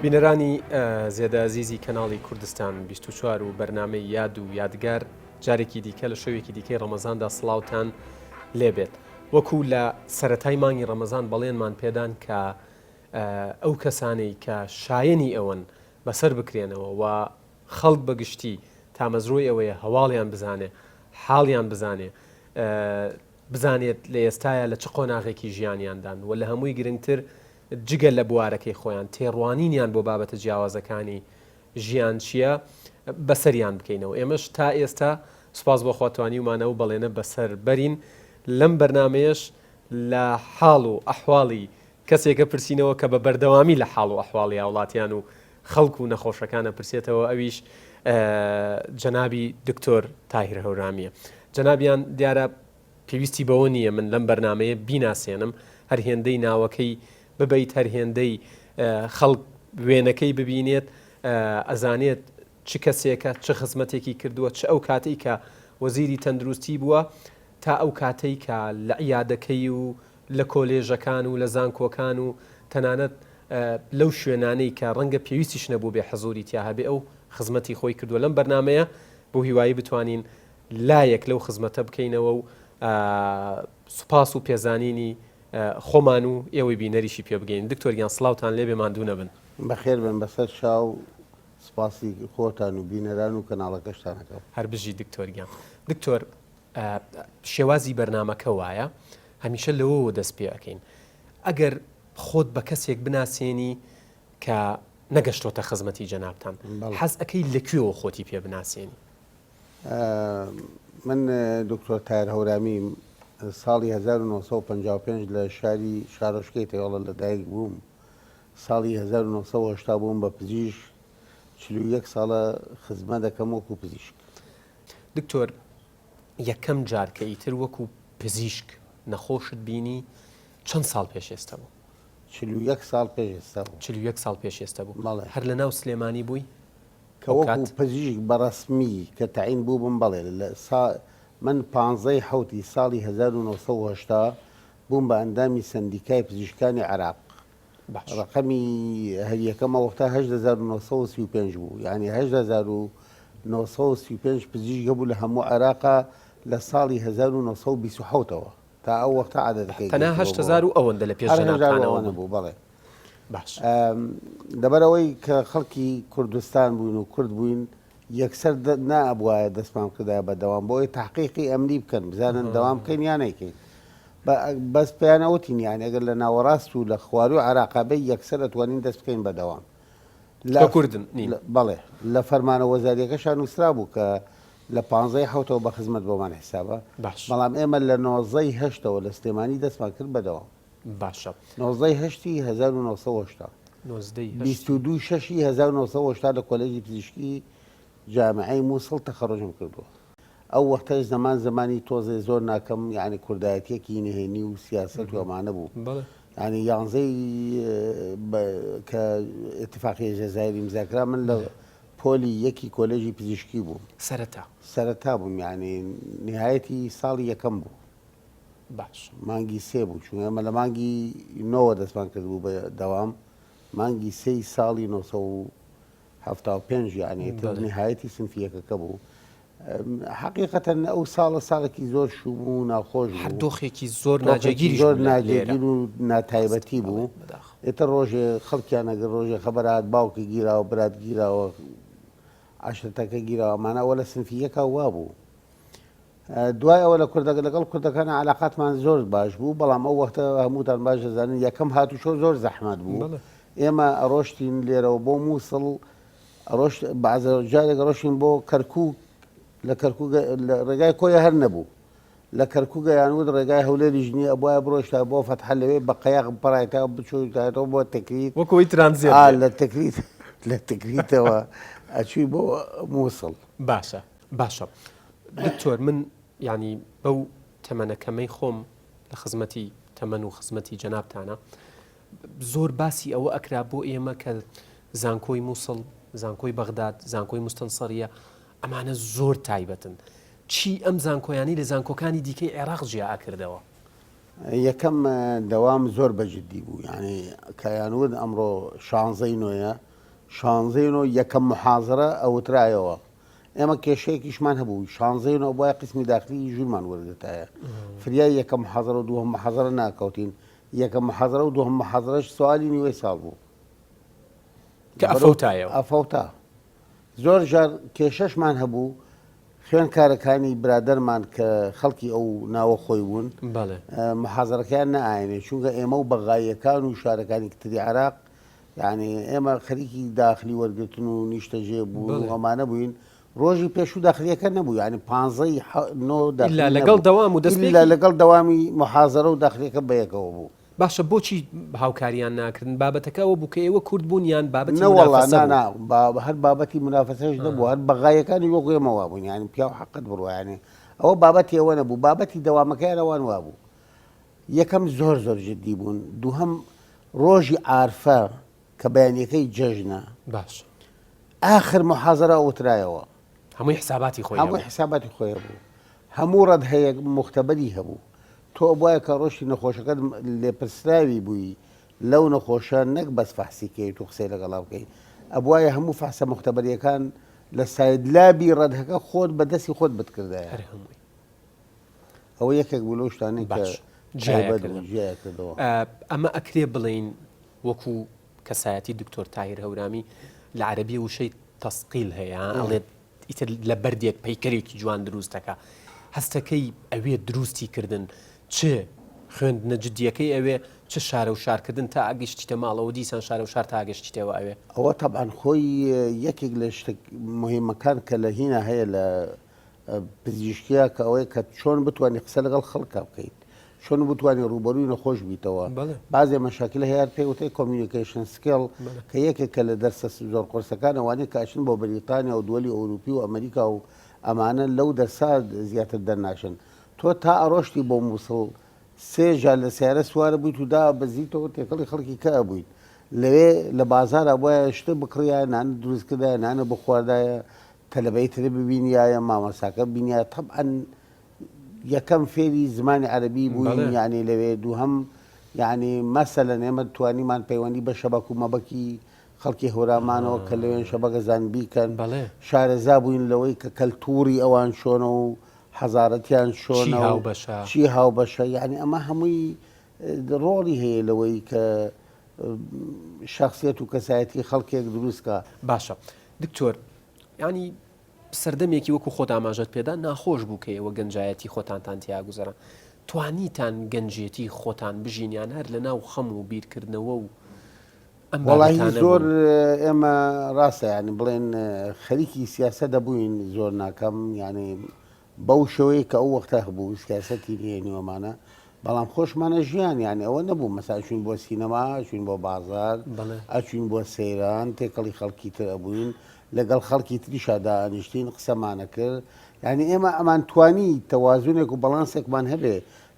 بینەرانی زێدە ئەزیزی کەناڵی کوردستان 24 و بەرنامەی یاد و یادگار جارێکی دیکە لە شەوێکی دیکەی ڕەمەزاندا سڵاوتان لێبێت وەکو لە سەتای مانگی ڕەمەزان بەڵێنمان پێدان کە ئەو کەسانەی کە شایەنی ئەوەن بەسەر بکرێنەوە و خەڵک بە گشتی تامەزرۆی ئەوەیە هەواڵیان بزانێ، حاڵیان بزانێ، بزانێت لە ئێستایا لە چ قۆناغێکی ژیانیاندان و لە هەمووی گرنگتر جگە لە بوارەکەی خۆیان تێڕوانینیان بۆ بابەتە جیاوازەکانی ژیان چییە بەسەریان بکەینەوە. ئێمەش تا ئێستا سوپاس بۆ خوا توانیومانە ئەو بەڵێنە بەسەر بەرین. لەم بەرنامەیەش لە حاڵ و ئەحواڵی کەسێکە پرسینەوە کە بە بەردەوامی لە حاڵ و ئەحواڵی هاوڵاتیان و خەڵک و نەخۆشەکان ئەپرسێتەوە ئەویش جەنابی دکتۆر تاهیر هەورامیە. جەنابیان دیارە پێویستی بەوە نییە من لەم بەرنامەیە بیناسێنم هەر هێندەی ناوەکەی ببیت هەر هێندەی خەڵک وێنەکەی ببینێت ئەزانێت چ کەسێکە چ خزمەتێکی کردووە چ ئەو کاتێک کە وەزیری تەندروستی بووە تا ئەو کاتەی کە لە عیادەکەی و لە کۆلێژەکان و لە زانکۆکان و تەنانەت لەو شوێنانەی کە ڕەنگە پێویستیش نەبووبێ حزوری تیا هەبێ ئەو خزمەتی خۆی کردووە لەم بەرنامەیە بۆ هیوایی بتوانین لایەک لەو خزمەتە بکەینەوە و سوپاس و پێزانینی خۆمان و ئێوەی بینەریشی پێ بگەین دکتۆر گیان سڵاوتان لێبێ ماندوو نەبن. بەخێر بێن بەسەر چاو سپاسی خۆتان و بینەران و کەناڵەکەشتان ئەکەم. هەر بژی دکتۆر گیان. دکتۆر شێوازی بەرنامەکە وایە هەمیشە لەوەوە دەست پێ ئەکەین ئەگەر خۆت بە کەسێک بناسێنی کە نەگەشتۆتە خزمەتی جەنابتان حەز ئەەکەی لە کوێوە خۆتی پێ بناسێنی؟ من دکتۆر تایر هەورامی ساڵی 1955 لە شاری شارۆچکەی تەوێڵە لەدایک بووم ساڵی 1970 بووم بە پزیشک 41 ساڵە خزمە دەکەم وەکو پزیشک. دکتۆر یەکەم جار کە ئیتر وەکو پزیشک نەخۆشت بینی چەند ساڵ پێش ئێستا بوو؟ 41 ساڵ پێش ئێستا بوو. 41 ساڵ پێش ئێستا بوو. بەڵێ. هەر لە ناو سلێمانی بووی؟ کە وەکو پزیشک بە ڕەسمی کە تەعین بووبم بەڵێ لە سا من پانزەی حەوتی ساڵی 1980 بووم بە ئەندامی سەندیکای پزیشکانی عێراق. باش. ڕەقەمی هەریەکەم ئەو وەختە 8935 بوو یعنی 8935 پزیشک هەبوو لە هەموو عێراقا لە ساڵی 1927ەوە تا ئەو وەختە عادەتەکەی تەنها 8000 و ئەوەندە لە پێش جەنابتانەوە بوو بەڵێ باش لەبەرئەوەی کە خەڵکی کوردستان بووین و کورد بووین یەکسەر نائەبوایە دەستمان بکردایە بە دەوام بۆ ئەوەی تەحقیقی ئەمنی بکەن بزانن دەوام بکەین یا نەیکەین بەس پێیان ئەوتین یانی ئەگەر لە ناوەڕاست و لە خواروی عێراقا بێ یەکسەر ئەتوانین دەست بکەین بە دەوام لە کوردن نین بەڵێ لە فەرمانە وەزاریەکەشا نووسرا بوو کە لە پانزەی حوتەوە بە خزمەت بۆمان حسابە باش بەڵام ئێمە لە نۆزەی هەشتەوە لە سلێمانی دەستمان کرد بە دەوام باشە نۆزدەی هەشتی 1970 نۆزدەی هەشتی 22 شەشی 1970 لە کۆلێژی پزیشکی جامعەی موسڵ تەخەڕوجم کردووە. ئەو وەختەش زەمان زەمانی تۆزێ زۆر ناکەم یانی کوردایەتیەکی نهێنی و سیاسەت و ئەمانە بوو. یانی یانزەی کە ئیتفاقیە جەزائیر ئیمزا کرا من لە پۆلی یەکی کۆلێژی پزیشکی بووم. سەرەتا. سەرەتا بووم یانی نهایەتی ساڵی یەکەم بوو. باش. مانگی سێ بوو چونکە ئێمە لە مانگی نۆوە دەستمان کردبوو بە دەوام مانگی سێی ساڵی 975 یعنی تر نهایەتی سنفی یەکەکە بوو حقیقەتەن ئەو ساڵە ساڵێکی زۆر شوم و ناخۆش هەر دۆخێکی زۆر ناجێگیری زۆر ناجێگیر و ناتایبەتی بوو ئێتە ڕۆژێ خەڵکیان ئەگەر ڕۆژێ خەبەرات باوکی گیراوە برات گیراوە عشرەتەکە گیراوە ئەمانە ئەوە لە سنفی یەکا وابوو دوای ئەوە لە کوردەکە لەگەڵ کوردەکان علاقاتمان زۆر باش بوو بەڵام ئەو وەختە هەمووتان باش دەزانن یەکەم هاتوچۆ زۆر زەحمەت بوو ئێمە ئەڕۆشتین لێرەوە بۆ مووسڵ ڕۆشت بەعزە جارێک ڕۆشتین بۆ کەرکوک لە کەرکوک لە ڕێگای کۆیە هەر نەبوو لە کەرکوک یان وت ڕێگای هەولێریش نییە ئەبوایە بڕۆشتا بۆ فەتحە لەوێ بە قەیاغ بپەڕایتەوە بچوویتایەتەوە بۆ تکریت وەکو ئەوەی ترانزێت ئا لە تکریت لە تکریتەوە ئەچووی بۆ مووسڵ. باشە باشە دکتۆر من یانی بەو تەمەنە کەمەی خۆم لە خزمەتی تەمەن و خزمەتی جەنابتانە زۆر باسی ئەوە ئەکرا بۆ ئێمە کە زانکۆی مووسڵ زانکۆی بەغداد زانکۆی مستەنسەریە ئەمانە زۆر تایبەتن چی ئەم زانکۆیانی لە زانکۆکانی دیکەی عێراق جیا ئەکردەوە؟ یەکەم دەوام زۆر بە جدی بوو یعنی کە یان وت ئەمڕۆ شانزەی نۆیە. شانزەی نۆ یەکەم محازرە ئەوترایەوە. ئێمە کێشەیەکیشمان هەبوو، شانزەی نۆ بوایە قیسمی داخلی ژوورمان وەرگرتایە. فریای یەکەم محازرە و دووهەم محازرە ناکەوتین. یەکەم محازرە و دووهەم محازرەش سوالی نیوەی ساڵ بوو. کە ئەفەوتایەوە. ئەفەوتا. زۆر جار کێشەشمان هەبوو، خوێندکارەکانی برادەرمان کە خەڵکی ئەو ناوە خۆی بوون، محازەرەکەیان نەئاینێ، چونکە ئێمە و بەغاییەکان و شارەکانی تری عێراق، یانی ئێمە خەریکی داخلی وەرگرتن و نیشتەجێ بوون و ئەمانە بووین، ڕۆژی پێشوو داخلیەکە نەبوو، یانی پانزەی نۆ داخلی ئیلا لەگەڵ دەوام و دەستپێکی، ئیلا لەگەڵ دەوامی محازەرە و داخلیەکە بەیەکەوە بوو. باشە بۆچی هاوکاریان ناکردن؟ بابەتەکە ئەوە بوو کە ئێوە کورد بوون یان بابەتی نەوەڵا مونافەسە نا بوو؟ نا با هەر بابەتی مونافەسەش نەبوو هەر بەغایەکانیش وەکو ئێمە وابوون یانی پیاو حەقت بڕوا یانی ئەوە بابەتی ئەوە نەبوو بابەتی دەوامەکەیان ئەوان وابوو یەکەم زۆر زۆر جدی بوون دووهەم ڕۆژی عارفە کە بەیانیەکەی جەژنە باش ئاخر محازەرە ئەوترایەوە هەمووی حساباتی خۆی هەمووی حساباتی خۆی هەبوو هەموو ڕەدهەیەک موختەبەری هەبوو تۆ ئەبوایە کە ڕۆشتی نەخۆشەکەت لێپرسراوی بووی لەو نەخۆشە نەک بەس فەحسی کەیت و قسەی لەگەڵا بکەی ئەبوایە هەموو فەحسە موختەبەریەکان لە side lab ی ڕەدهەکە خۆت بە دەستی خۆت بتکردایە. هەر هەمووی. ئەوە یەکێک بوو لەو شتانەی کە باش جیایە تایبەت بوو کردن. جیایە کردەوە. ئەمە ئەکرێ بڵێین وەکو کەسایەتی دکتۆر تاهیر هەورامی لە عەرەبی وشەی تەسقیل هەیە ئەڵێت ئیتر لە بەردێک پەیکەرێکی جوان دروست دەکا هەستەکەی ئەوێ دروستی کردن چ خوێندنە جدیەکەی ئەوێ چ شارە و شارکردن تا ئەگەشتیتە ماڵەوە دیسان شارە و شار تا ئەگەشتیتەوە ئەوێ. ئەوە تەبعەن خۆی یەکێک لە شتە موهیمەکان کە لە هینا هەیە لە پزیشکیە کە ئەوەیە کە چۆن بتوانی قسە لەگەڵ خەڵکا بکەیت چۆن بتوانی ڕووبەرووی نەخۆش بیتەوە بازێ مەشاکل هەیە پێی وتەی communication skill کە یەکێکە لە دەرسە زۆر قورسەکان ئەوانەی کە ئەچن بۆ بەریتانیا و دووەلی ئەوروپی و ئەمریکا و ئەمانە لەو دەرسا زیاتر دەرناچن تۆ تا ئەڕۆشتی بۆ مووسڵ سێ جار لە سیارە سوارە بوویت و دابەزیتەوە تێکەڵی خەڵکی کە ئەبوویت لەوێ لە بازارا بوایە شتە بکڕیایە نانت دروست کردایە نانە بخواردایە تەلەبەی تر ببینیایە مامۆستاکە ببینیایە تەبعەن یەکەم فێری زمانی عەرەبی بووین یعنی لەوێ دووهەم یعنی مەسەلەن ئێمە توانیمان پەیوەندی بە شەبەک و مەبەکی خەڵکی هەورامانەوە کە لەوێن شەبەکە زان بیکەن شارەزا بووین لەوەی کە کەلتوری ئەوان چۆنە و حەزارەتیان چۆنە و چی هاوبەشە یعنی ئەمە هەمووی ڕۆڵی هەیە لەوەی کە شخصیت و کەسایەتی خەڵکێک دروستکە باشە دکتۆر ینی سەردەمێکی وەکو خۆت ئاماژەت پێدا ناخۆش بوو کە ئێوە گەنجایەتی خۆتانتان تیا گوزەرا توانیتان گەنجێتی خۆتان بژین یان هەر لە ناو خەم و بیرکردنەوە و ئەم وەڵاهی بابەتانە زۆر بوون؟ ئێمە ڕاستە یانی بڵێن خەریکی سیاسە دەبووین زۆر ناکەم یانی بەو شێوەیە کە ئەو وەختە هەبوو سیاسەتی نهێنی و ئەمانە بەڵام خۆشمانە ژیان یانی ئەوە نەبوو مەسا چوین بۆ سینەما چوین بۆ بازار ئەچوین بۆ سەیران تێکەڵی خەڵکی تر ئەبووین لەگەڵ خەڵکی تریشا دائەنیشتین قسەمان ئەکرد یانی ئێمە ئەمانتوانی تەوازونێک و بەڵانسێکمان هەبێ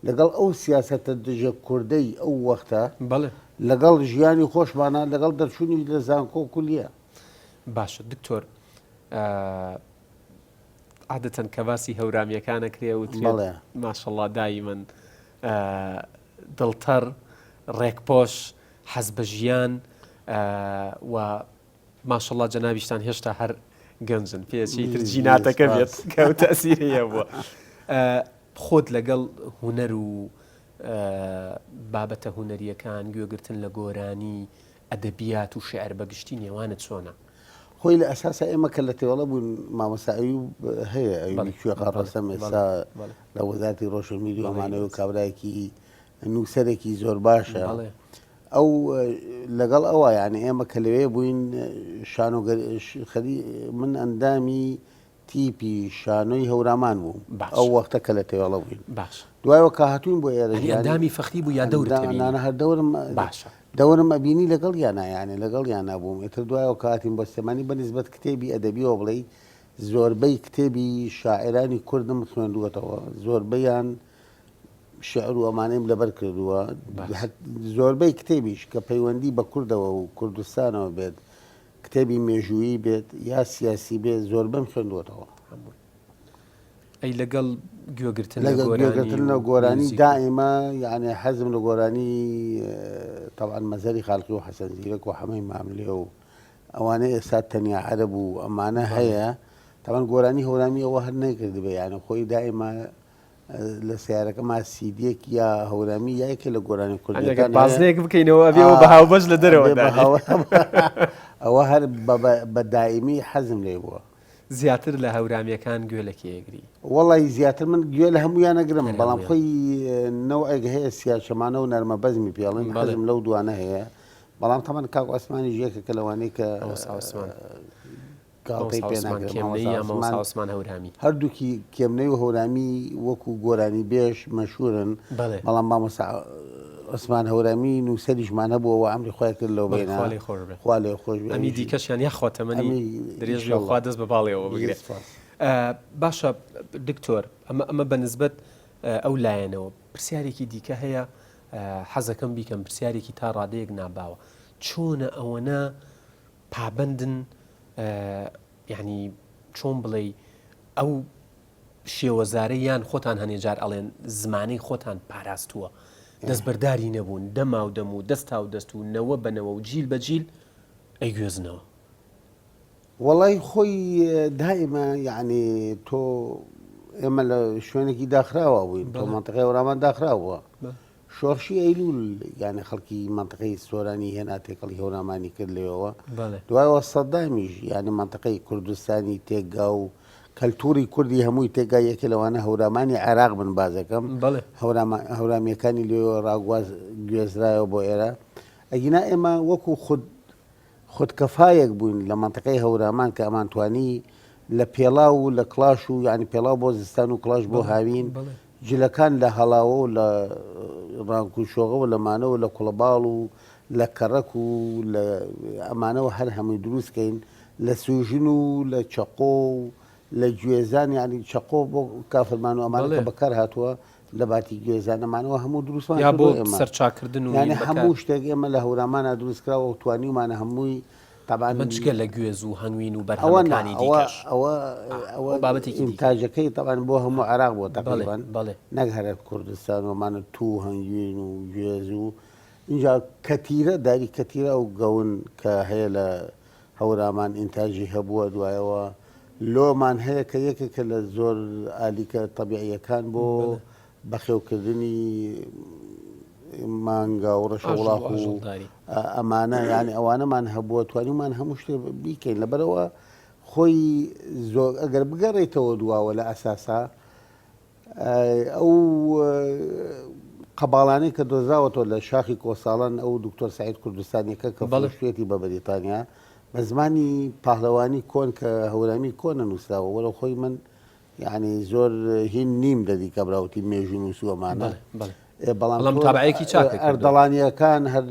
لەگەڵ ئەو سیاسەتە دژە کوردەی ئەو وەختە بەڵێ. لەگەڵ ژیانی خۆشمانا لەگەڵ دەرچوونیش لە زانکۆ و کولیە. باشە دکتۆر عادەتەن کە باسی هەورامیەکان ئەکرێ وترێت بەڵێ. ماشەڵڵا دایمەن دڵتەڕ ڕێکپۆش حەز بە ژیان و ماشەڵا جەنابیشتان هێشتا هەر گەنجن پێچی تر جیناتەکە بێت کە ئەو تەئسیری هەبووە خۆت لەگەڵ هونەر و بابەتە هونەریەکان گوێگرتن لە گۆرانی ئەدەبیات و شعر بەگشتی نێوانت چۆنە؟ خۆی لە ئەساسا ئێمە کە لە تێوەڵە بووین مامۆستا ئەیوب هەیە ئەیوبی کوێخا ڕەسەم ئێستا لە وەزارەتی ڕۆشنبیری و ئەمانەوە کابرایەکی نووسەرێکی زۆر باشە ئەو لەگەڵ ئەوە یعنی ئێمە کە لەوێ بووین شانۆگەر خەری من ئەندامی تیپی شانۆی هەورامان بووم ئەو وەختە کە لە تێوەڵە بووین باش دوایەوە کە هاتوین بۆ ئێرە ئەندامی فەخری بوو یا دەورت نانە هەر دەورم باشە دەورم ئەبینی لەگەڵ یانە یانێ لەگەڵ یانە بووم ئیتر دوایەوە کە هاتین بۆ سلێمانی بە نیسبەت کتێبی ئەدەبیەوە بڵێی زۆربەی کتێبی شاعرانی کوردم خوێندووەتەوە زۆربەیان شعر و ئەمانەیم لەبەر کردووە زۆربەی کتێبیش کە پەیوەندی بە کوردەوە و کوردستانەوە بێت کتێبی مێژوویی بێت یا سیاسی بێت زۆربەم خوێندووەتەوە. ئەی لەگەڵ گوێگرتن لە لەگەڵ گۆرانی گوێگرتن لە و گۆرانی میوزیک و. دائیمە یعنی حەزم لە گۆرانی تەبعەن مەزهەری خالقی و حەسەن زیرەک و حەمەی ماملێ و. ئەوانەی ئێستا تەنیا عەرەب و ئەمانە هەیە تەبعەن گۆرانی هەورامی ئەوە هەر نەیکردبێ یانە خۆی دائیما لە سیارەکەما سیدیەک یا هەورامی یا یەکێ لە گۆرانی کوردیەکان بازنەیەک بکەینەوە ئەبێ ئەوە بە هاوبەش لە دەرەوە ئەوە هەر بە دائیمی حەزم لێ بووە. زیاتر لە هەورامیەکان گوێ لە کێ ئەگری؟ وەڵی زیاتر من گوێ لە هەمویان ئەگرم بەڵام خۆی نەوعێک هەیە سیاچەمانە و نەرمە بەزمی پێڵێن حەزم لەو دوانە هەیە بەڵام تەمەن کاک عوسمانیش یەکێکە لەوانەی کە گاڵتەی پێ ناکرێت مامۆستا عوسمان هەورامی هەردووکی کێمنەی و هەورامی وەکو گۆرانی بێژ مەشهورن بەڵام مامۆستا عوسمان هەورامی نووسەریشمان هەبووەوە ئەمری خۆی کرد لەو بەینە خوا لێ خۆش بێ ئەمی دیکەشیان یاخوا تەمەنی درێژ بێ خوا دەست بە باڵیەوە بگرێت باشە دکتۆر ئەمە ئەمە بە نسبەت ئەو لایەنەوە پرسیارێکی دیکە هەیە حەزەکەم بیکەم پرسیارێکی تا ڕادەیەک ناباوە چۆنە ئەوەنە پابەندن یعنی چۆن بڵێی ئەو شێوەزارە یان خۆتان هەنێ جار ئەڵێن زمانەی خۆتان پاراستووە دەستبەرداری نەبوون دەما و دەم و دەستا و دەست و نەوە بە نەوە و جیل بە جیل ئەیگوێزنەوە. وەڵای خۆی دائیمە یعنی تۆ ئێمە لە شوێنێکی داخراوە بووین تۆ مەنتقەی هەورامان داخراو بووە شۆڕشی ئەیلول یعنی خەڵکی مەنتقەی سۆرانی هێنا تێکەڵی هەورامانی کرد لەوێوە دوایەوە سەدامیش یعنی مەنتقەی کوردستانی تێکگا و کەلتوری کوردی هەمووی تێکگا یەکێ لەوانە هەورامانی عێراق بن بازەکەم هەورامیەکانی لێوە ڕاگواز گوێزرایەوە بۆ ئێرە ئەگینا ئێمە وەکو خود خودکەفایەک بووین لە مەنتقەی هەورامان کە ئەمانتوانی لە پێڵاو و لە کڵاش و یانی پێڵاو بۆ زستان و کڵاش بۆ هاوین جلەکان لە هەڵاوە و لە ڕانک و شۆغە و لە مانەوە لە کوڵەباڵ و لە کەڕەک و لە ئەمانەوە هەر هەمووی دروست کەین لە سوژن و لە چەقۆ و لە گوێزان یانی چەقۆ بۆ کافرمان و ئەمانە کە بەکار هاتووە لە باتی گوێزان ئەمانەوە هەموو دروستمان یا بۆ سەرچاکردن و یانی هەموو شتێک ئێمە لە هەورامانا دروست کراوە و توانیومانە هەمووی تەبعەن ئەمە جگە لە گوێز و هەنگوین و بەرهەمەکانی دیکەش ئەوە ئەوە بابەتێکی ئینتاجەکەی تەبعەن بۆ هەموو عێراق بووە تەقریبەن نەک هەر کوردستان و ئەمانە توو هەنگوین و گوێز و اینجا کەتیرە داری کەتیرە ئەو گەون کە هەیە لە هەورامان ئینتاجی هەبووە دوایەوە لۆمان هەیە کە یەکێکە لە زۆر ئالیکە تەبیعیەکان بۆ بەخێوکردنی مانگا و ڕەشە وڵاخ و ئەمانە یعنی ئەوانەمان هەبووە توانیمان هەموو شتێ بیکەین لەبەرەوە خۆی زۆر ئەگەر بگەڕێتەوە دواوە لە ئەساسا ئەو قەباڵانەی کە دۆزراوەتەوە لە شاخی کۆساڵان ئەو دکتۆر سعید کوردستانیەکە کە فرۆشتویەتی بە بەریتانیا بە زمانی پاهلەوانی کۆن کە هەورامی کۆنە نووسراوە وەرە خۆی من یعنی زۆر هین نیم دەدی کە براوتی مێژوو نووسوەمانە بەڵام تابعێکی چاک ئەردەڵانیەکان هەر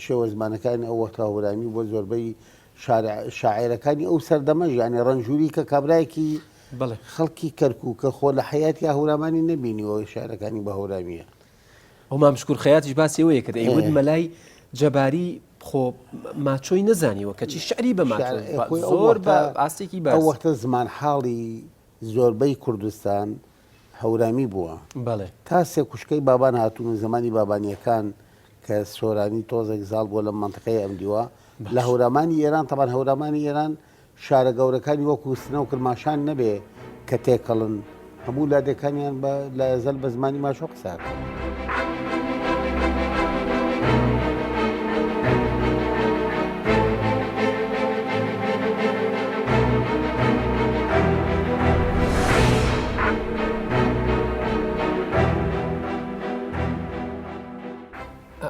شێوە زمانەکانی ئەو وەختا هەورامی بۆ زۆربەی شاعێرەکانی ئەو سەردەمەش یعنی ڕەنجوری کە کابرایەکی بەڵێ. خەڵکی کەرکوکە خۆ لە حەیاتیا هەورامانی نەبینیوە شعرەکانی بە هەورامیە. ئەو مام شکور خەیاتیش باسی ئەوەی کرد ئەیوت مەلای جەباری خۆ ماچۆی نەزانیوە کەچی شعری بە ماچۆ زۆر بە ئاستێکی بەرز. ئەو وەختە زمان حاڵی زۆربەی کوردستان هەورامی بووە. بەڵێ. تا سێکوچکەی بابان هاتوون و زمانی بابانییەکان کە سۆرانی تۆزێک زاڵ بووە لەم مەنتقەیە ئەم دیوە لە هەورامانی ئێران تەبعەن هەورامانی ئێران شارە گەورەکانی وەکو سنە و کرماشان نەبێ کە تێکەڵن، هەموو لادێکانیان بە لایەزەل بە زمانی ماچۆ قسە ئەکەن.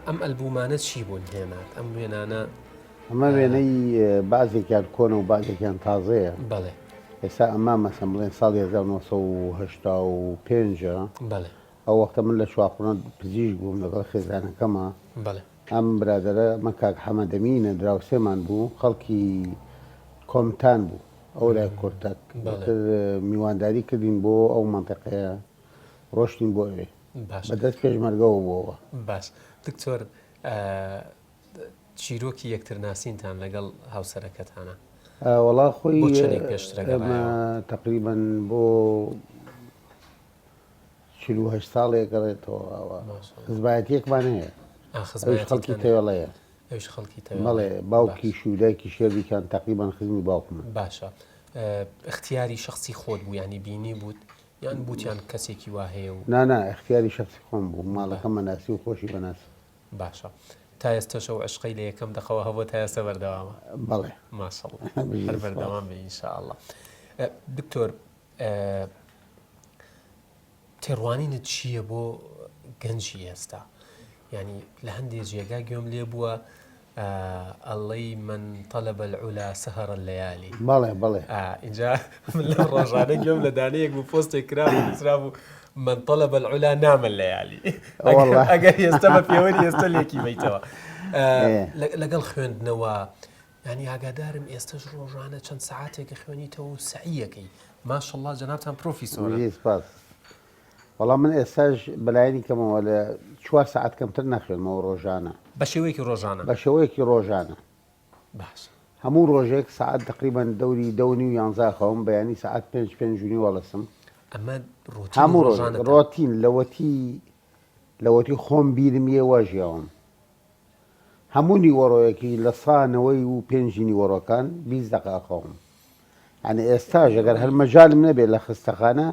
ئەم ئەلبوومانە چی بوون هێنات؟ ئەم وێنانە ئەمە وێنەی بەعزێکیان کۆنە و بەعزێکیان تازەیە. بەڵێ. ئێستا ئەمە مەسەن بڵێن ساڵی 1985 ە. بەڵێ. ئەو وەختە من لە چوارقوڕنە پزیشک بووم لەگەڵ خێزانەکەما. بەڵێ. ئەم برادەرە ئەمە کاک حەمەدەمینە دراوسێمان بوو خەڵکی کۆمتان بوو ئەو لای کورتەک. بەڵێ. ئیتر میوانداری کردین بۆ ئەو مەنتیقەیە ڕۆشتین بۆ ئەوێ. باش. بە دەست پێشمەرگەوە بووەوە. باش دکتۆر چیرۆکی یەکترناسینتان لەگەڵ هاوسەرەکەتانە؟ وەڵا خۆی بۆ چەندێک پێشترە ئێمە گەڕایەوە؟ تەقریبەن بۆ 48 ساڵێک گەڕێتەوە ئەوە ماشاءاللە. خزمایەتیەکمان هەیە ئا ئەویش خەڵکی خزمایەتیتان هەیە. تەوێڵەیە. ئەویش خەڵکی تەوێڵەیە. بەڵێ باوکیشی و دایکیشی هەردووکیان تەقریبەن خزمی باوکمن. باشە ئیختیاری شەخسی خۆت بوو یانی بینیبووت یان بووتیان کەسێکی وا هەیە و. نا نا ئیختیاری شەخسی خۆم بوو ماڵەکەم ئەناسی و خۆشی بەناسی. باشە تا ئێستەش ئەو عەشقەی لە یەکەم دەقەوە هەبووە تا ئێستا بەردەوامە؟ بەڵێ. ماشاءاللە هەر بەردەوام بێ ان شاء اللە. دکتۆر تێڕوانینت چییە بۆ گەنجی ئێستا؟ یانی لە هەندێ جێگا گوێم لێ بووە ئەڵێی من طلب العلا سهر الليالي بەڵێ بەڵێ اینجا من لەم ڕۆژانە گوێم لە دانەیەک بوو پۆستێک کرا بوو نووسرابوو من طلب العلا نام الليالي ئەگەر ئێستا بە پێوەری ئێستا لێکی بیتەوە لەگەڵ خوێندنەوە یانی ئاگادارم ئێستەش ڕۆژانە چەند سەعاتێکە خوێنیتەوە و سەعیەکەی ماشەڵڵا جەنابتان پرۆفیسۆرن. بژی سپاس. وەڵا من ئێستاش بەلایەنی کەمەوە لە چوار سەعات کەمتر ناخوێنمەوە ڕۆژانە. بە شێوەیەکی ڕۆژانە؟ بە شێوەیەکی ڕۆژانە. باشە. هەموو ڕۆژێک سەعات تەقریبەن دەوری دە و نیو یانزە ئەخەوم، بەیانی سەعات پێنج پێنج و نیو هەڵەسم. ئەمە ڕۆتینی هەموو ڕۆژێک ڕۆژانەتە؟ ڕۆتین لەوەتی لەوەتی خۆم بیرم یێ وا ژیاوم. هەموو نیوەڕۆیەکی لە سا نەوەی و پێنجی نیوەڕۆکان 20 دەقە ئەخەوم یعنی ئێستاش ئەگەر هەر مەجالم نەبێت لە خستەخانە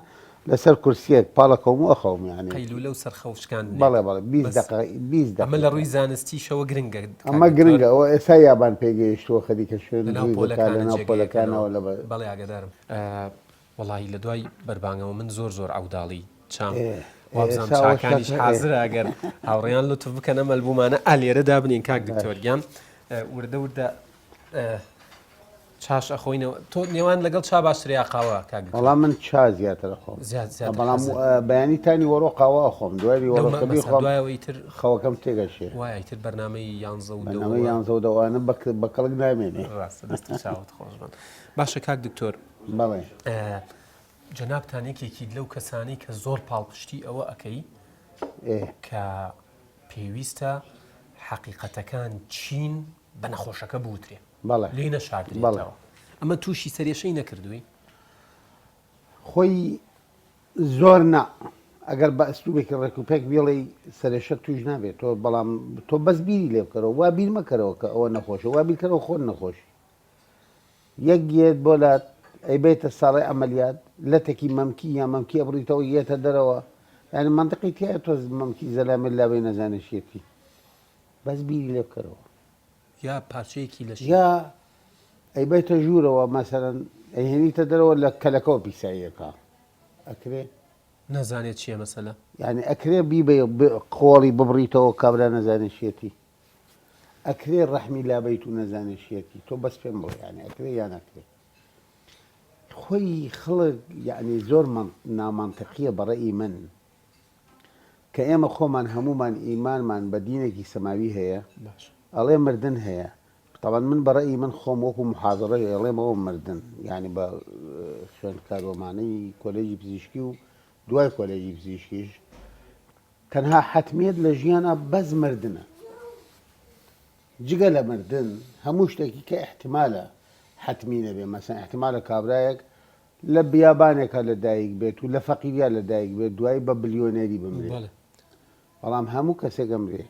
لەسەر کورسیەک پاڵەکەوم و ئەخەوم یعنی قەیلولە و سەرخەو شکاندنێک بەڵێ بەڵێ 20 بەس دەقە 20 ئەمە لە دەقیقە ڕووی زانستیشەوە گرنگە کاک ئەمە دکتۆر گرنگە ئەوە ئێستا یابان پێگەیشتووە خەریکە شوێن لەناو دروست دەکات پۆلەکانە لەناو جێگەیەکەنەوە پۆلەکانەوە لە بە بەڵێ ئاگادارم. وەڵاهی لە دوای بەربانگەوە من زۆر زۆر عەوداڵی چام وابزانم چاکانیش حازرە ئەگەر هاوڕێیان لوتف بکەن ئەم ئەلبومانە ئا لێرە دابنین کاک دکتۆر گیان وردە وردە چاش ئەخۆینەوە تۆ نێوان لەگەڵ چا باشترە یا قاوە کاک دکتۆر؟ وەڵا من چا زیاتر ئەخۆم زیاد زیاتر بەڵام حەزت بەیانی تانی وەڕۆ قاوە ئەخۆم دوای لەو وەڕۆ کە مەسا بیخۆم دوایەوە ئیتر خەوەکەم تێگەشێ وایە ئیتر بەرنامەی یانزە و بەرنامەی دەوە یانزە و دەوانە بە کەڵک نامێنێ ڕاستە دەست و چاوت خۆش بن باشە کاک دکتۆر بەڵێ. جەنابتان یەکێکیت لەو کەسانەی کە زۆر پاڵپشتی ئەوە ئەکەی کە پێویستە حەقیقەتەکان چین بە نەخۆشەکە بوترێ بەڵێ لێی نەشاردرێتەوە ئەمە تووشی سەرێشەی نەکردووی؟ خۆی زۆر نا ئەگەر بە ئەسلوبێکی ڕێک و پێک بیڵێی سەرێشە توش نابێت تۆ بەڵام تۆ بەس بیری لێ بکەرەوە وا بیر مەکەرەوە کە ئەوە نەخۆشە وا بیرکەرەوە خۆت نەخۆشی یەک یەت بۆ لات ئەیبەیتە ساڵی عەمەلیات لەتەکی مەمکی یان مەمکی ئەبڕیتەوە یەتە دەرەوە یانی مەنتقی تیایە تۆ مەمکی زەلامێ لابەی نەزانێ چیەتی بەس بیری لێ بکەرەوە. یا پارچەیەکی لەشی. یا ئەیبەیتە ژوورەوە مەسەلەن ئەیهێنیتە دەرەوە لە کەلەکەوە پیساییەکە ئەکرێ. نەزانێ چیە مەسەلە. یانی ئەکرێ بیبەی قۆڵی ببڕیتەوە کابرا نەزانێ چیەتی. ئەکرێ ڕەحمی لابەیت و نەزانێ چیەتی تۆ بەس پێم بڵێ یانی ئەکرێ یا ناکرێ خۆی خەڵک یعنی زۆر نامەنتقیە بەڕێی من کە ئێمە خۆمان هەمومان ئیمانمان بە دینێکی سەماوی هەیە ئەڵێ مردن هەیە طبعا من بەڕێی من خۆم وەکو محازڕە ئەڵێمەوە مردن یعنی بە خوێندکارۆمانەی کۆلێژی پزیشکی و دوای کۆلێژی پزیشکیش تەنها حەتمیەت لە ژیانا بەس مردنە جگە لە مردن هەموو شتێکی کە ئیحتیمالە حەتمی نەبێ مەسەن ئیحتیمالە کابرایەک لە بیابانێکا لە دایک بێت و لە فەقیریا لە دایک بێت دوایی بە بلیۆنێری بمرێ بەڵام هەموو کەسێک ئەمرێ.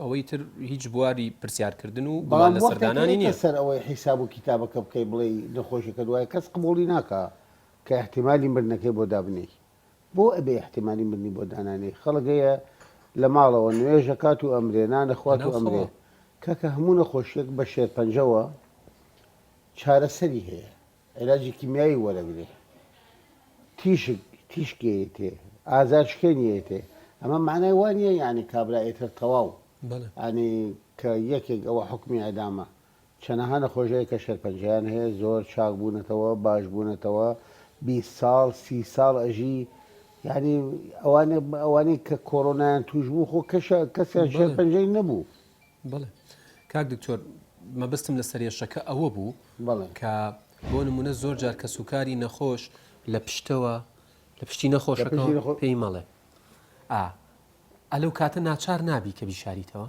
ئەوەی تر هیچ بواری پرسیارکردن و گومان بەڵام لەسەر وەختێک کە دانانی دێیتە نییە. سەر ئەوەی حیساب و کیتابەکە بکەی بڵێی نەخۆشیەکەت وایە کەس قبوڵی ناکا کە ئیحتیمالی مردنەکەی بۆ دابنێی. بۆ ئەبێ ئیحتیمالی مردنی بۆ دانانێی خەڵک هەیە لە ماڵەوە نوێژ ئەکات و ئەمرێ نان ئەخوات و لەناو ئەمرێ خەوا. کاکە هەموو نەخۆشیەک بە شێرپەنجەوە چارەسەری هەیە عیلاجی کیمیایی وەرەگرێ تیشک تیشک یەیتێ ئازار شکێن یەیتێ ئەمە معنای وا نییە یعنی کابرا ئیتر تەواو بەڵێ. یعنی کە یەکێک ئەوە حوکمی ئیعدامە چەنەها نەخۆش هەیە کە شێرپەنجەیان هەیە زۆر چاک بوونەتەوە باش بوونەتەوە 20 ساڵ 30 ساڵ ئەژی یعنی ئەوانە ئەوانەی کە کۆرۆنایان توش بوو خۆ کەشە کەسیان بەڵێ. شێرپەنجەی نەبوو. بەڵێ کاک دکتۆر مەبەستم لە سەرێشەکە ئەوە بوو بەڵێ. کە بۆ نمونە زۆر جار کەسوکاری نەخۆش لە پشتەوە لە پشتی لە نەخۆشەکەوە پشتی نەخۆ پێی مەڵێ ئا ئەلەو کاتە ناچار نابی کە بیشاریتەوە؟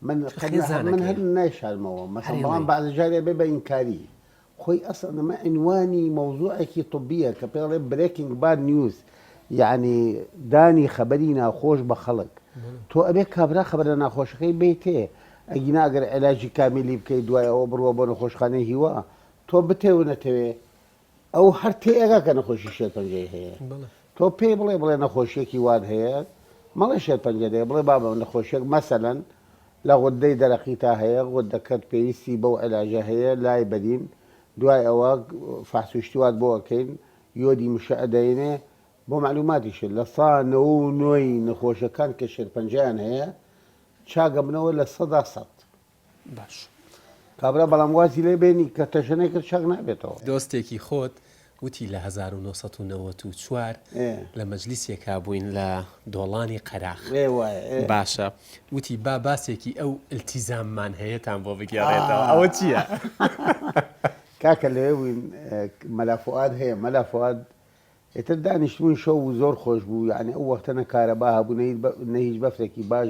من چونکە قەت نە من هەر خێزانەکەیە. نایشارمەوە مەسەن هەر بەڵام ئێڵێی. بەعزە جارێ ئەبێ بە ئینکاری خۆی ئەسڵەن ئەمە عینوانی مەوزوعێکی طبیە کە پێ ئەڵێ breaking bad news یەعنی دانی خەبەری ناخۆش بە خەڵک تۆ ئەبێ کابرا خەبەرە ناخۆشەکەی بێیتێ. ئەگینا ئەگەر عیلاجی کامیلی بکەی دوای ئەوە بڕوە بۆ نەخۆشخانەی هیوا تۆ بتەوێ و نەتەوێ ئەو هەر تێئەگا کە نەخۆشی شێرپەنجەی هەیە. تۆ پێی بڵێ بڵێ نەخۆشیەکی وات هەیە مەڵێ شێرپەنجەت هەیە بڵێ بابە نەخۆشیەک مەسەلەن لە غوددەی دەرەقیتا هەیە غوددەکەت پێویستی بەو عیلاجە هەیە لای بەرین دوای ئەوە فەحس و شتی وات بۆ ئەکەین یۆدی مشە ئەدەینێ بۆ مەعلوماتیشت لە سا نەوە و نۆی نەخۆشەکان کە شێرپەنجەیان هەیە چاک ئەبنەوە 100%. باش کابرا بەڵام وازی لێ بێنی کە تەشەنەی کرد چاک نابێتەوە. دۆستێکی خۆت وتی لە 1994 لە مەجلیسێکا بووین لە دۆڵانی قەراخ باشە وتی با باسێکی ئەو التیزاممان هەیەتان بۆ بگێڕێتەوە ئەوە چییە؟ کاکە لەوێ بووین مەلا فوئاد هەیە مەلا فوئاد ئیتر دانیشتبووین شەو بوو زۆر خۆش بوو یەعنی ئەو وەختە نە کارەبا هەبوو نە هیچ نە هیچ بەفرێکی باش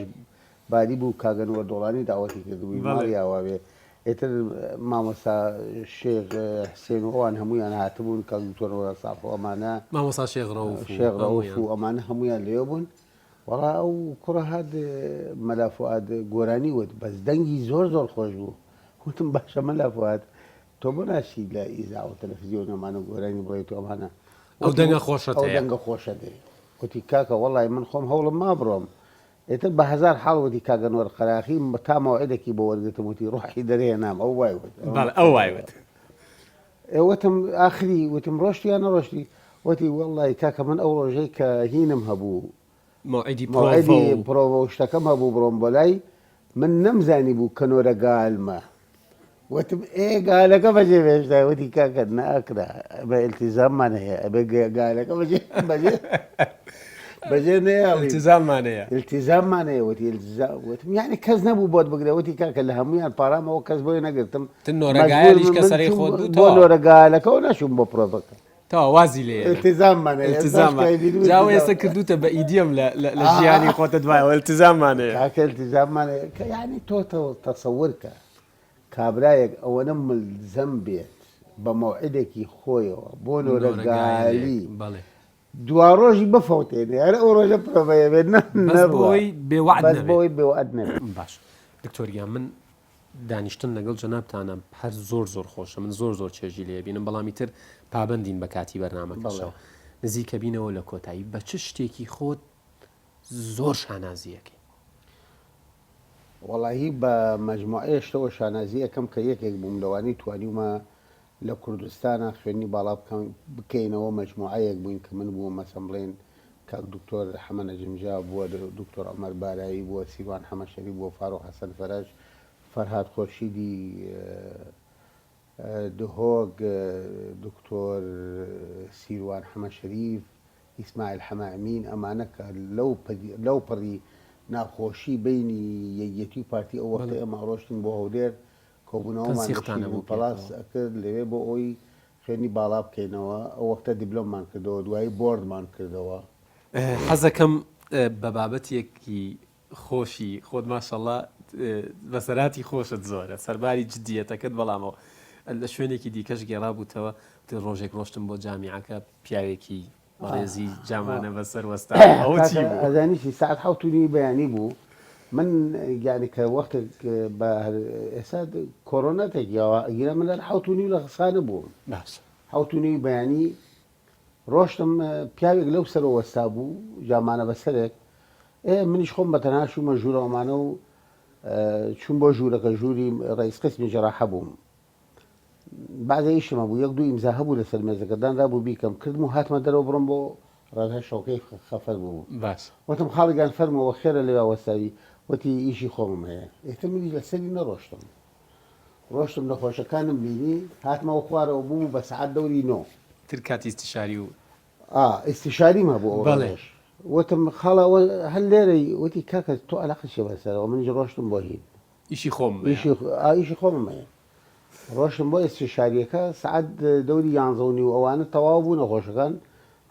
باری بوو کاک ئەنوەر دۆڵانی داوەتی کردبووین بەڵێ. ماڵی ئاواوێ ئیتر مامۆستا شێخ حسێن و ئەوان هەموویان هاتبوون کاک دکتۆر نەوەرا ساڵح و ئەمانە مامۆستا شێخ ڕەوف و شێخ ڕەوف هەموویان. و ئەمانە هەموویان لەوێ بوون وەڵا ئەو کوڕە هات مەلا فوئاد گۆرانی وت بەس دەنگی زۆر زۆر خۆش بوو وتم باشە مەلا فوئاد تۆ بۆ ناچی لە ئیزاعە و تەلەفزیۆن ئەمانە گۆرانی بڵێیت و ئەمانە؟ ئەو دەنگە خۆشەت ئەو هەیە. دەنگە خۆشەت هەیە. وتی کاکە وەڵای من خۆم هەوڵم ما بڕۆم. ئیتر بە هەزار حاڵ وتی کاک ئەنوەر قەراخی تا مەوعیدەکی بۆ وەرگرتم وتی ڕۆحی دەرهێنام ئەو وای وت. بەڵێ ئەو وای وت. ئێ وتم ئاخری وتم ڕۆشتی یا نەڕۆشتی؟ وتی وەڵای کاکە من ئەو ڕۆژەی کە هینم هەبوو مەوعیدی پرۆڤە مەوعیدی و. پرۆڤە و شتەکەم هەبوو بڕۆم بۆ لای من نەمزانی بوو کە نۆرە گالمە. وتم ئێ گالەکە بەجێ بێشتای وتی کاکە ناکرا ئەبێ ئیلتیزاممان هەیە ئەبێ گالەکە بەجێ بەجێ بەجێ نەیاڵین ئیلتیزاممان هەیە ئیلتیزاممان هەیە وتی ئیلتیزام وتم یعنی کەس نەبوو بۆت بگرێ وتی کاکە لە هەموویان پارامەوە کەس بۆی نەگرتم تن مەجبور نۆرەگالیش من کە سەرەی چووم خۆت بوو بۆ تەواو نۆرەگالەکەەوە نەچووم بۆ پرۆڤەکە تەواو وازی لێ هێنا. ئیلتیزاممان هەیە ئێستاش ئیلتیزاممان کە ئەیبینم جا ئەوە ئیلتیزام ئێستا کردووتە بە ئیدیەم لە لە لە ژیانی خۆتە دوایەوە ئیلتیزاممان هەیە کاکە ئیلتیزاممان هەیە کە یعنی تۆ تەسەور کە کابرایەک ئەوەنە ملزەم بێت بە مەوعیدێکی خۆیەوە بۆ نۆرە گالی دواڕۆژی بفەوتێنێ هەر ئەو ڕۆژە پرۆڤەیە بێت بەس بۆی بێ وەعد بەس نەبێت. بۆی بێ وەعد نەبێت. باش دکتۆر گیان من دانیشتن لەگەڵ جەنابتانە هەر زۆر زۆر خۆشە من زۆر زۆر چێژی لێ بینم بەڵام ئیتر پابەندین بە کاتی بەرنامەکەشەوە نزیکە بینەوە لە کۆتایی بە چ شتێکی خۆت زۆر شانازیەکەی؟ وەڵاهی بە مەجموعەیە شتەوە شانازی ئەکەم کە یەکێک بووم لەوانەی توانیومە لە کوردستانا خوێندنی باڵا بکەم بکەینەوە مەجموعەیەک بووین کە من بووم مەسەن بڵێین کاک دکتۆر حەمە نەجم جاف بووە دکتۆر عومەر بارایی بووە سیروان حەمە شەریف بووە فاروق حەسەن فەرەج فەرهاد خۆرشیدی دهۆک دکتۆر سیروان حەمە شەریف ئیسماعیل حەمە ئەمین ئەمانە کە لەو لەو پەڕی ناخۆشی بەینی یەکیەتی و پارتی ئەو وەختە ئێمە ئەڕۆشتین بۆ هەولێر کۆبوونەوەمان لە تەنسیقتان شیرین هەبوو پەڵاس پێکەوە. ئەکرد لەوێ بۆ ئەوەی خوێندنی باڵا بکەینەوە ئەو وەختە دیبلۆممان کردەوە دوایی بۆردمان کردەوە. حەزەکەم بە بابەتێکی خۆشی خۆت ماشەڵا بەسەرهاتی خۆشت زۆرە سەرباری جدیەتەکەت بەڵامەوە لە شوێنێکی دیکەش گێڕابووتەوە ڕۆژێک ڕۆشتم بۆ جامیعەکە پیاوێکی بەڕێزی جامانە بەسەر وەستا ئەوە چی بوو؟ ئەزانی چی سەعات حەوت و نیوی بەیانی بوو من یانی کە وەختێک بە ئێستا کۆرۆنا تێکیاوە ئەگیرا من لە حەوت و نیو لە خەسخانە بووم باشە حەوت و نیوی بەیانی ڕۆشتم پیاوێک لەو سەرەوە وەستا بوو جامانە بەسەرێک ئێ منیش خۆم بە تەنها چوومە ژوورەوەمانە و چووم بۆ ژوورەکە ژووری ڕئیس قسمی جەراحە بووم بەعزێ ئیشم هەبوو یەک دوو ئیمزا هەبوو لەسەر مێزەکە دانرابوو بیکەم کردم و هاتمە دەرەوە بڕۆم بۆ ڕێگای شەوکەی خەفەر بوو باش وتم خاڵی گیان فەرمووە خێرە لەوێ وەستاوی وتی ئیشی خۆمم هەیە ئیتر منیش لەسەری نەڕۆشتم ڕۆشتم نەخۆشەکانم بینی هاتمەوە خوارەوە بوو بە سەعات دەوری نۆ. تر کاتی ئیستیشاری و. ئا ئیستیشاریم هەبوو ئەو بەڵێ. ڕۆژەش وتم خاڵە ئەوە هەر لێرەی وتی کاکە تۆ ئەلەقت چیە بەسەرەوە منیش ڕۆشتم بۆ هین. ئیشی خۆمم هەیە. ئیشی ئا ئیشی خۆمم هەیە ڕۆشتم بۆ ئیستیشاریەکە سەعات دەوری یانزە و نیو ئەوانە تەواو بوو نەخۆشەکان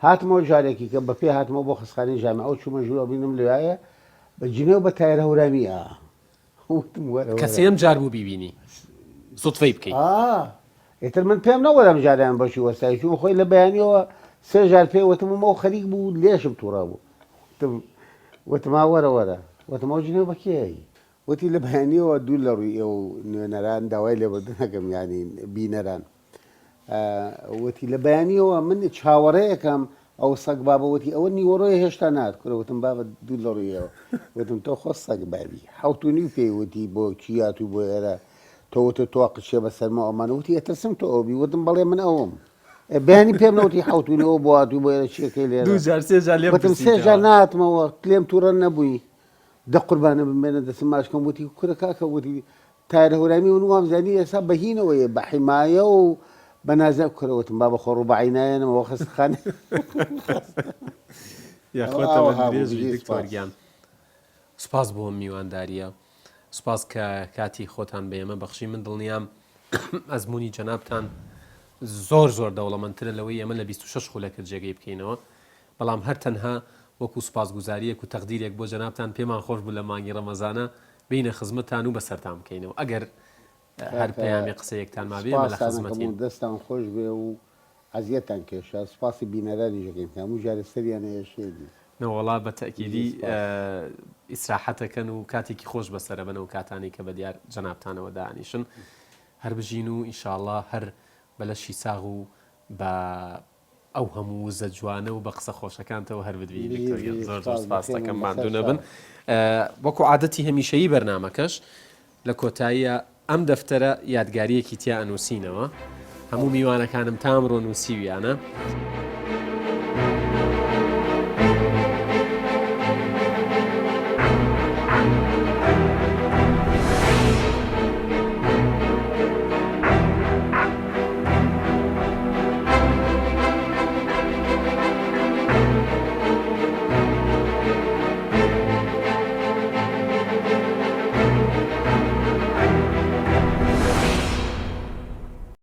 هاتمەوە جارێکی کە بە پێ هاتمەوە بۆ خەستخانەی جامیعە و چوومە ژوورەوە بینم لەوێیە بە جنێو بە تایەر هەورامی ئا وتم وەرە کە وەرە. سێیەم جار بوو بیبینی سوتفەی بکەی. ئا ئیتر من پێم نەوت ئەم جارەیان بۆچی وەستای چوون خۆی لە بەیانیەوە سێ جار پێ وتم و ئەو خەریک بوو لێشم تووڕە بوو وتم وتم ئا وەرە وەرە وتم ئەو جنێو بە کێ ئەی؟ وتی لە بەیانیەوە دوور لە ڕووی ئێوە و نوێنەران داوای لێبوردن ئەکەم یانی بینەران وتی لە بەیانیەوە من چاوەڕێیەکەم ئەو سەگ بابە وتی ئەوە نیوەڕۆیە هێشتا نات کورە وتم بابە دوور لە ڕووی ئێوە وتم تۆ خۆ سەگ بابی حەوت و نیو پێی وتی بۆ کیات و بۆ ئێرە تۆ وتت تۆ قچێ بە سەرمەوە ئەمانە وتی ئەترسم تۆ ئەو بی وتم بەڵێ من ئەوم بەیانی پێم نەوتی حەوت و نیو بۆ هاتووی بۆ ئێرە چیەکەی لێرە دوو جار سێ جار لێم وتم سێ جار ناتمەوە لێم تووڕە نەبووی دە قوربانە بمێنە دەستم ماچ کەم وتی کورە کاکە وتی تایرە هەورامی من وام زانی ئێستا بە هینەوەیە بە حیمایە و بە نازە کورە وتم بابە خۆ ڕوبعی نایەنمەوە خەستەخانە یاخوا ئاوها تەمەن بوو درێژ بی بژی دکتۆر سپاس. گیان سوپاس بۆ ئەم میواندارییە سوپاس کە کاتی خۆتان بە ئێمە بەخشی من دڵنیام ئەزمموی جەنابتان زۆر زۆر دەوڵەمەندترە لەوەی ئێمە لە 26 خولەکە جێگەی بکەینەوە بەڵام هەر تەنها وەکو سوپاسگوزارییەک و تەقدیرێک بۆ جەنابتان پێمان خۆش بوو لە مانگی ڕەمەزانا بێینە خزمەتتان و بەسەرتان بکەینەوە ئەگەر هەر کاکە پەیامێ قسەیەکتان مابێ ئێمە لە سوپاستان ئەکەم خزمەتین. و دەستان خۆش بێ و ئەزیەتتان کێشا سوپاسی بینەرانیش ئەکەین کە هەموو جارێ سەریان ئەیەشێنین. نەوەڵا بە بژی تەئکیدی سوپاس. ئیسراحەتەکەن و کاتێکی خۆش بەسەرەبەن ئەو کاتانەی کە بەدیار جەنابتانەوە دائەنیشن هەر بژین و ئینشاڵڵا هەر بە لەشی ساغ و بە ئەو هەموو وزە جوانە و بە قسە خۆشەکانتەوە هەر بتبینی بژی دکتۆر گیان بژی زۆر زۆر سوپاس سپاست بەخێر دەکەم بن ماندوو بەسەر نەبن چاو. وەکو عادەتی هەمیشەیی بەرنامەکەش لە کۆتاییە ئەم دەفتەرە یادگاریەکی تیا ئەنووسینەوە هەموو میوانەکانم تا ئەمڕۆ نووسیویانە.